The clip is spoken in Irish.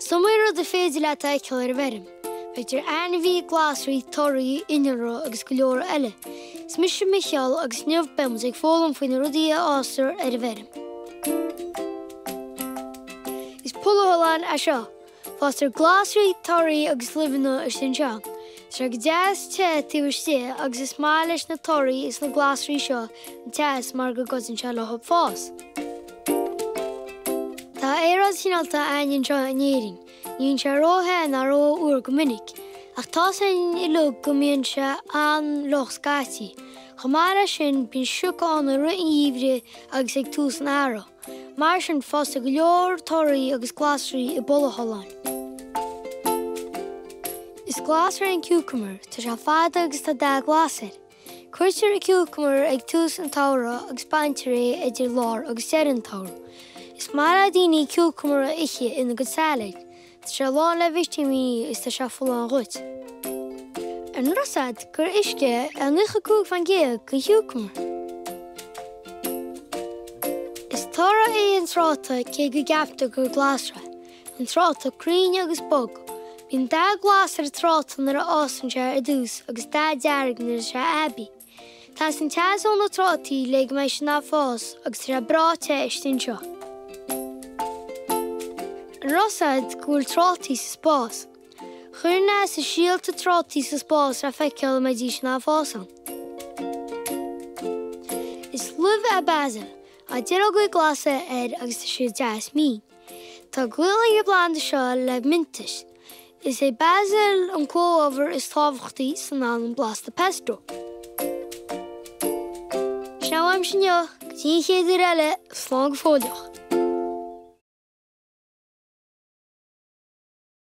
Is iomaí rud ar féidir leat a fheiceáil ar an bhfeirm. Feictear ainmhí, glasraí, torthaí, innealra agus go leor eile. Is mise Micheál agus inniu beidh muid ag foghlaim faoi na rudaí a fhástar ar an bhfeirm. Is polathollán é seo. Fástar glasraí, torthaí agus luibheanna istigh anseo. Tá sé go deas te taobh istigh agus is maith leis na torthaí is na glasraí seo an teas mar go gcuidíonn sé leo fás. Tá aeráid chineálta againn anseo in Éirinn. Ní bhíonn sé ró-the ná ró-fhuar go minic. Ach tá's againn uilig go mbíonn sé an-fhliuch scaití. Chomh maith leis sin, bíonn sioc ann i rith an gheimhridh agus ag tús an earraigh. Mar sin, fástar go leor torthaí agus glasraí i bpolatholláin. Is glasra é an ciúcamar, tá sé fada agus tá dath glas air. Cuirtear an ciúcamar ag tús an tsamhraidh agus baintear é idir lár agus deireadh an tsamhraidh. Is maith le daoine ciúcamar a ithe ina gcuid sailéid. Tá sé lán le vitimíní is tá sé folláin dhuit. An raibh fhios a'd gur uisce é 95% den chiúcamar? Is toradh é an tráta cé go gceaptar gur glasra é. An tráta cruinn agus bog. Bíonn dath glas ar an tráta nuair a fhásann sé ar dtús agus dath dearg nuair atá sé aibí. Teastaíonn teas ó na trátaí le go mbeidh siad in ann fás agus tá sé breá te istigh anseo. An raibh fhios a'd go bhfuil trátaí sa spás? Chuir NASA síolta trátaí sa spás le feiceáil an mbeidís in ann fás ann. Is luibh é basil. Tá duilleogaí glasa air agus tá siad deas mín. Tá gaol ag an bplanda seo le miontais. Is é basil an comhábhar is tábhachtaí san anlann blasta pesto. Sin é uaimse inniu, go dtí an chéad uair eile, slán go fóilleach.